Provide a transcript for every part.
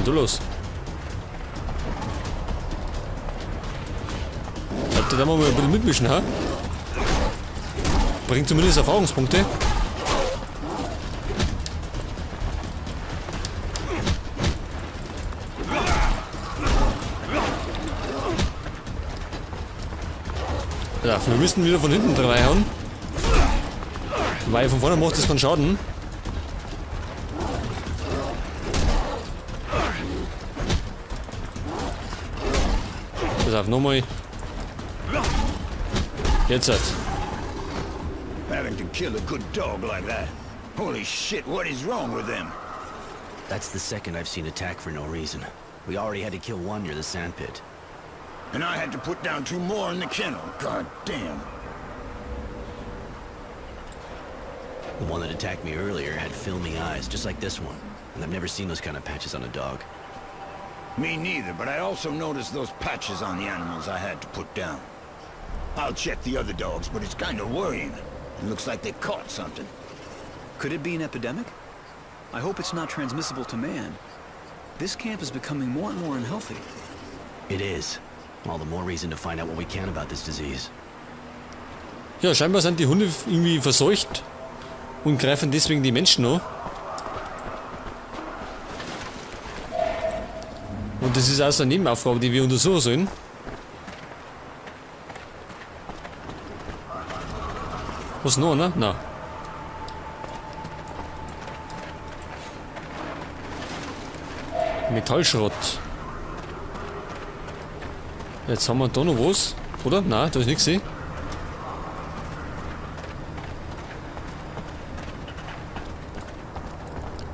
Was ist denn da los? Da werden wir mal ein bisschen mitmischen, ha? Bringt zumindest Erfahrungspunkte. Ja, wir müssen wieder von hinten reinhauen. Weil von vorne macht das keinen Schaden. Pass auf, nochmal. Jetzt halt. Having to kill a good dog like that. Holy shit, what is wrong with them? That's the second I've seen attack for no reason. We already had to kill one near the sandpit. And I had to put down 2 more in the kennel. God damn. The one that attacked me earlier had filmy eyes, just like this one. And I've never seen those kind of patches on a dog. Me neither, but I also noticed those patches on the animals I had to put down. I'll check the other dogs, but it's kind of worrying. It looks like they caught something. Could it be an epidemic? I hope it's not transmissible to man. This camp is becoming more and more unhealthy. It is. All the more reason to find out what we can about this disease. Ja, scheinbar sind die Hunde irgendwie verseucht und greifen deswegen die Menschen an. Und das ist auch so eine Nebenaufgabe, die wir untersuchen sollen. Was noch, ne? Na. Metallschrott. Jetzt haben wir da noch was, oder? Nein, da ist nichts.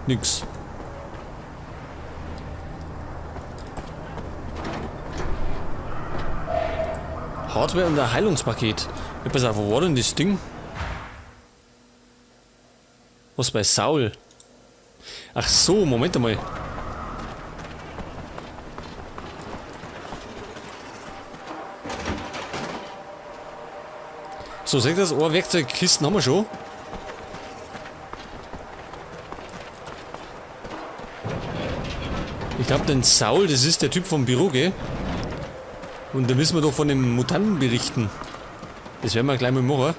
Nix. Hardware und ein Heilungspaket. Ja, pass auf, wo war denn das Ding? Was bei Saul? Ach so, Moment einmal. So, seht ihr das? Eine Werkzeugkisten haben wir schon. Ich glaub, den Saul, das ist der Typ vom Büro, gell? Und da müssen wir doch von dem Mutanten berichten. Das werden wir gleich mal machen.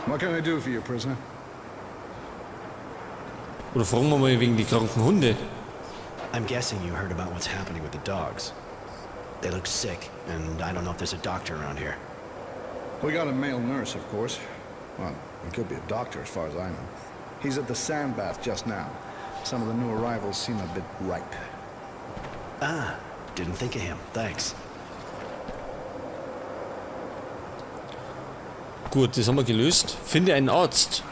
What can I do for you, prisoner? Oder fragen wir mal wegen die kranken Hunde. I'm guessing you heard about what's happening with the dogs. They look sick, and I don't know if there's a doctor around here. We got a male nurse, of course. Well, he could be a doctor as far as I know. He's at the sand bath just now. Some of the new arrivals seem a bit ripe. Ah, didn't think of him. Thanks. Gut, das haben wir gelöst. Finde einen Arzt.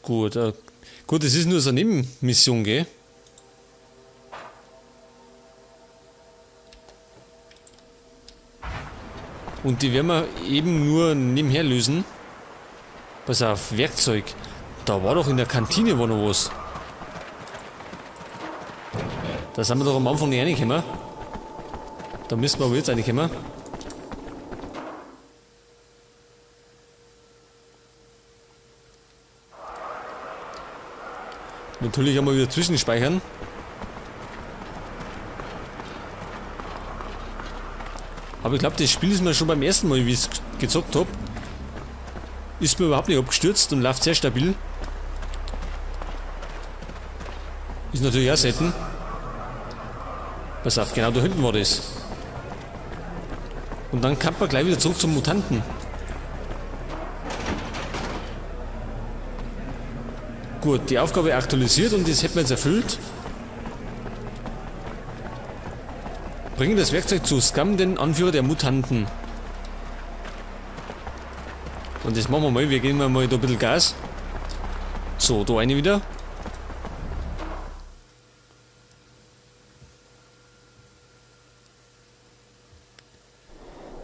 Gut, gut, das ist nur so eine Nebenmission, gell? Und die werden wir eben nur nebenher lösen. Pass auf, Werkzeug. Da war doch in der Kantine war noch was. Da sind wir doch am Anfang nicht reingekommen. Da müssen wir aber jetzt reinkommen. Natürlich einmal wieder zwischenspeichern. Aber ich glaub, das Spiel ist mir schon beim ersten Mal, wie ich's gezockt hab, ist mir überhaupt nicht abgestürzt und läuft sehr stabil. Ist natürlich auch selten. Pass auf, genau da hinten war das. Und dann kommt man gleich wieder zurück zum Mutanten. Gut, die Aufgabe aktualisiert und das hätten wir jetzt erfüllt. Bringen das Werkzeug zu Scum, den Anführer der Mutanten. Und das machen wir mal, wir geben mal da ein bisschen Gas. So, da eine wieder.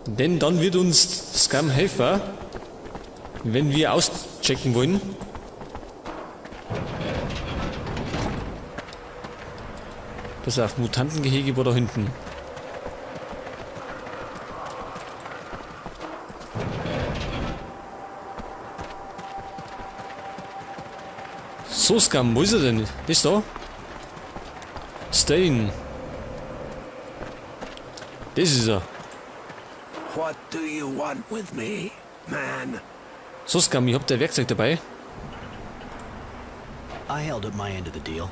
Denn dann wird uns Scum helfen, wenn wir auschecken wollen. Pass auf, Mutantengehege war da hinten. So, Scum, wo ist er denn? Das da? Stain. Das ist er. What do you want with me, man? So, Scum, ich hab dein Werkzeug dabei. I held up my end of the deal.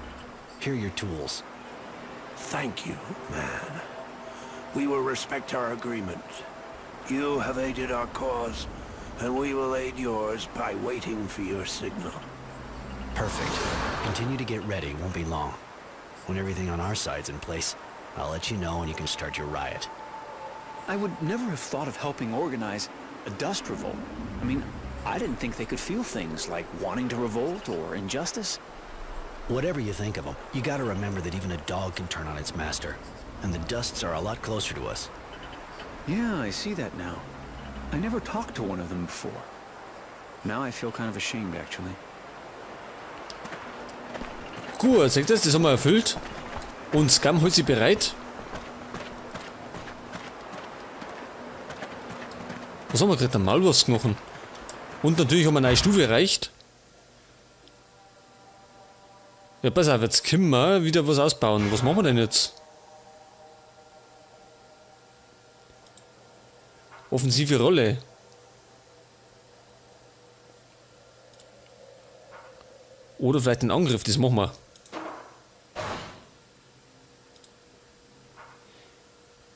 Here are your tools. Thank you, man. We will respect our agreement. You have aided our cause, and we will aid yours by waiting for your signal. Perfect. Continue to get ready, won't be long. When everything on our side's in place, I'll let you know and you can start your riot. I would never have thought of helping organize a dust revolt. I mean, I didn't think they could feel things like wanting to revolt or injustice. Whatever you think of them, you gotta remember that even a dog can turn on its master. And the dusts are a lot closer to us. Yeah, I see that now. I never talked to one of them before. Now I feel kind of ashamed, actually. Gut, seht ihr das? Das haben wir erfüllt. Und Scum hält sich bereit. Was haben wir gekriegt? Ein Maulwurfsknochen. Und natürlich haben wir eine neue Stufe erreicht. Ja, pass auf, jetzt können wir wieder was ausbauen. Was machen wir denn jetzt? Offensive Rolle. Oder vielleicht einen Angriff, das machen wir.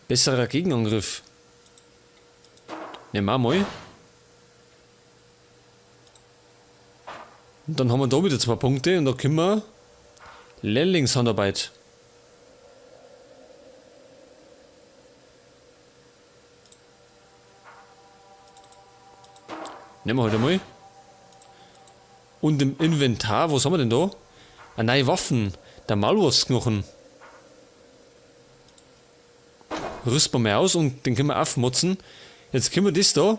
Besserer Gegenangriff. Nehmen wir mal. Und dann haben wir da wieder 2 Punkte und da können wir Lehrlingshandarbeit. Nehmen wir halt einmal. Und im Inventar, was haben wir denn da? Eine neue Waffen. Der Maulwurfsknochen. Rüsten wir mal aus und den können wir aufmotzen. Jetzt können wir das da,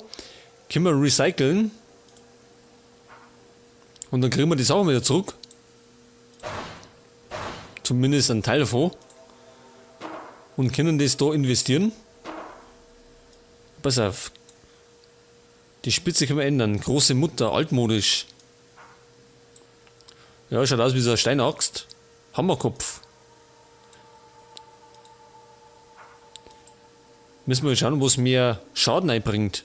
können wir recyceln. Und dann kriegen wir die Sachen wieder zurück. Zumindest einen Teil davon. Und können das da investieren. Pass auf. Die Spitze können wir ändern. Große Mutter, altmodisch. Ja, schaut aus wie so eine Steinaxt. Hammerkopf. Müssen wir schauen, was mehr Schaden einbringt.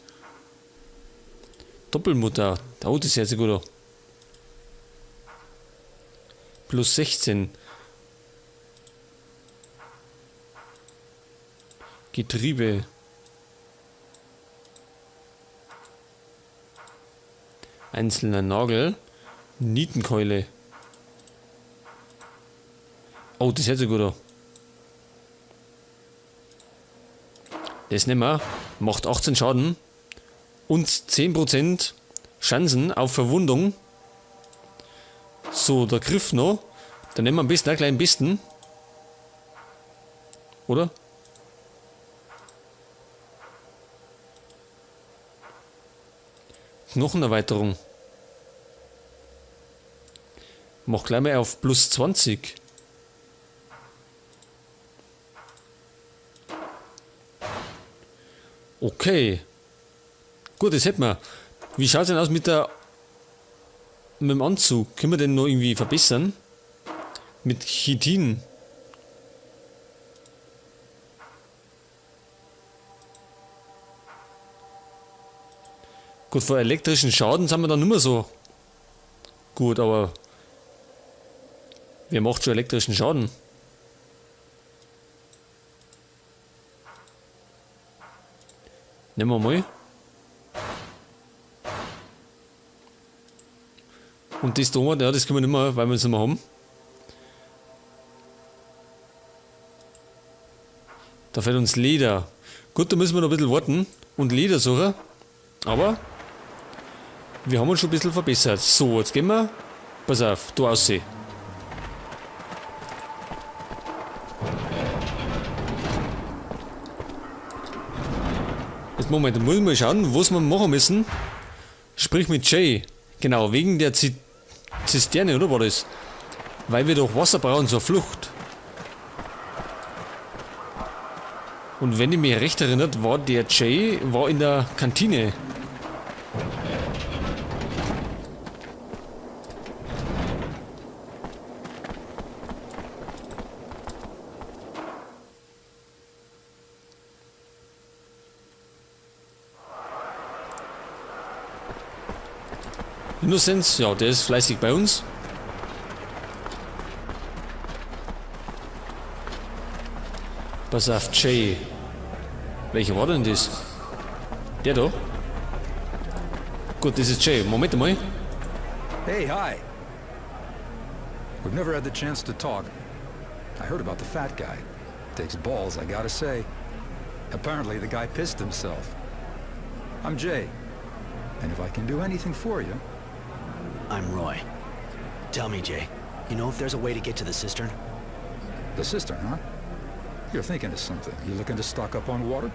Doppelmutter. Oh, das hört sich gut an. Plus 16. Getriebe. Einzelner Nagel. Nietenkeule. Oh, das hört sich gut an. Das nehmen wir. Macht 18 Schaden. Und 10% Chancen auf Verwundung. So, der Griff noch. Dann nehmen wir am besten auch gleich den besten. Oder? Knochenerweiterung. Mach gleich mal auf plus 20. Okay. Gut, das hätten wir. Wie schaut's denn aus mit dem Anzug? Können wir den noch irgendwie verbessern? Mit Chitin. Gut, vor elektrischen Schaden sind wir dann nicht mehr so gut, aber wer macht schon elektrischen Schaden? Nehmen wir mal. Und das da, ja, das können wir nicht mehr, weil wir es nicht mehr haben. Da fehlt uns Leder. Gut, da müssen wir noch ein bisschen warten und Leder suchen. Aber wir haben uns schon ein bisschen verbessert. So, jetzt gehen wir. Pass auf, du ausseh. Jetzt Moment, da muss ich mal schauen, was wir machen müssen. Sprich mit Jay. Genau, wegen der Zisterne, oder war das? Weil wir doch Wasser brauchen zur Flucht. Und wenn ich mich recht erinnert, war der Jay in der Kantine. Innocence, ja, der ist fleißig bei uns. Pass auf, Jay. Welcher war denn das? Der da? Gut, das ist Jay. Moment mal. Hey, hi. We've never had the chance to talk. I heard about the fat guy. Takes balls, I gotta say. Apparently the guy pissed himself. I'm Jay. And if I can do anything for you... I'm Roy. Tell me, Jay, you know if there's a way to get to the cistern? The cistern, huh? You're thinking of something. You looking to stock up on water?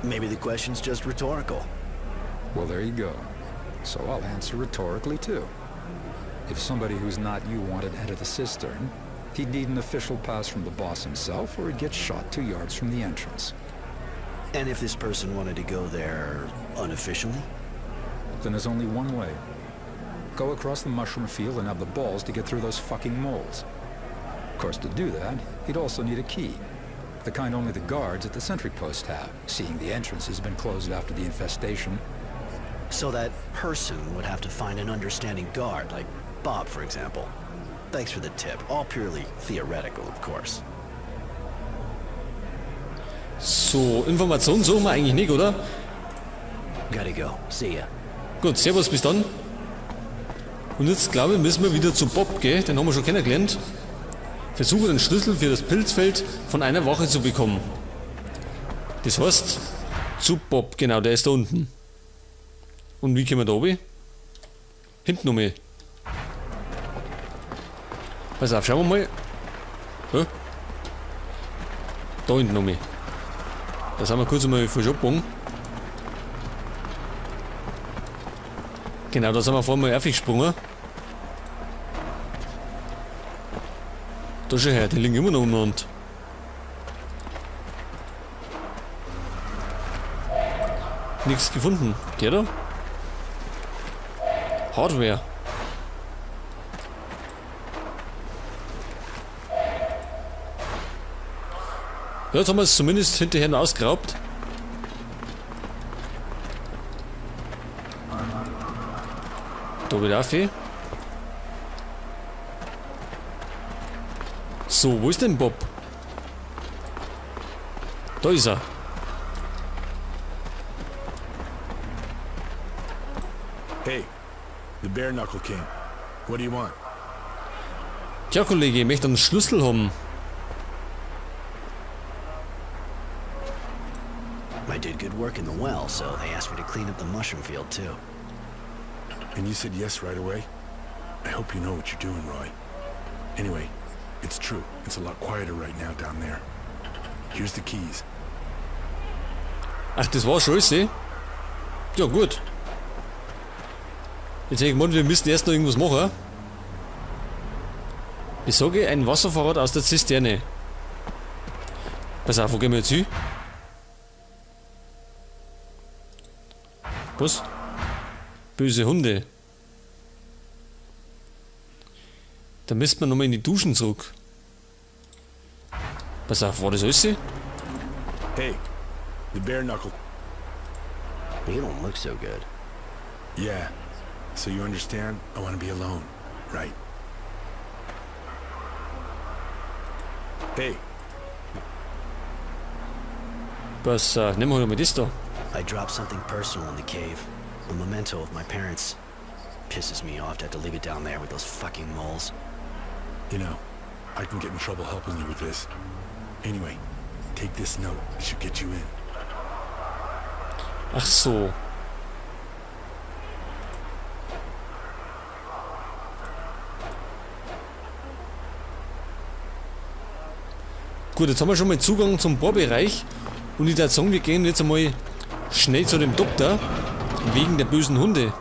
Maybe the question's just rhetorical. Well, there you go. So I'll answer rhetorically, too. If somebody who's not you wanted to enter the cistern, he'd need an official pass from the boss himself, or he'd get shot 2 yards from the entrance. And if this person wanted to go there unofficially? Then there's only one way. Go across the mushroom field and have the balls to get through those fucking moles. Of course, to do that, he'd also need a key. The kind only the guards at the sentry post have, seeing the entrance has been closed after the infestation. So that person would have to find an understanding guard, like Bob, for example. Thanks for the tip. All purely theoretical, of course. So, Informationen suchen wir eigentlich nicht, oder? Gotta go. See ya. Gut, servus, bis dann. Und jetzt, glaube ich, müssen wir wieder zu Bob, gell? Den haben wir schon kennengelernt. Versuche den Schlüssel für das Pilzfeld von einer Wache zu bekommen. Das heißt, zu Bob, genau, der ist da unten. Und wie kommen wir da oben? Hinten nochmal. Pass auf, schauen wir mal. Hä? Da hinten nochmal. Da sind wir kurz einmal falsch abgebogen. Genau, da sind wir vorhin mal aufgesprungen. Da schon her, die liegen immer noch umeinander. Nichts gefunden. Der da? Hardware. Ja, jetzt haben wir es zumindest hinterher noch ausgeraubt. Da wieder auf. So, wo ist denn Bob? Da ist er. Hey, the Bare Knuckle King. What do you want? Tja, Kollege, ich möchte einen Schlüssel haben. I did good work in the well, so they asked me to clean up the mushroom field too. And you said yes right away? I hope you know what you're doing, Roy. Anyway, it's true. It's a lot quieter right now down there. Here's the keys. Ach, das war schon alles, eh? Ja, gut. Jetzt hätte ich gemeint, wir müssen erst noch irgendwas machen. Besorge ein Wasserfahrrad aus der Zisterne. Pass auf, wo gehen wir jetzt hin? Was? Böse Hunde. Da müsste man nochmal in die Duschen zurück. Pass auf, war das alles? Hey, the bare knuckle. You don't look so good. Yeah. So you understand? I want to be alone, right? Hey. Pass auf, nehmen wir mal das da. I dropped something personal in the cave. A memento of my parents. Pisses me off to have to leave it down there with those fucking moles. You know, I can get in trouble helping you with this. Anyway, take this note. It should get you in. Ach so. Gut, jetzt haben wir schon mal Zugang zum Bohrbereich. Und ich würde sagen, wir gehen jetzt einmal schnell zu dem Doktor. Wegen der bösen Hunde.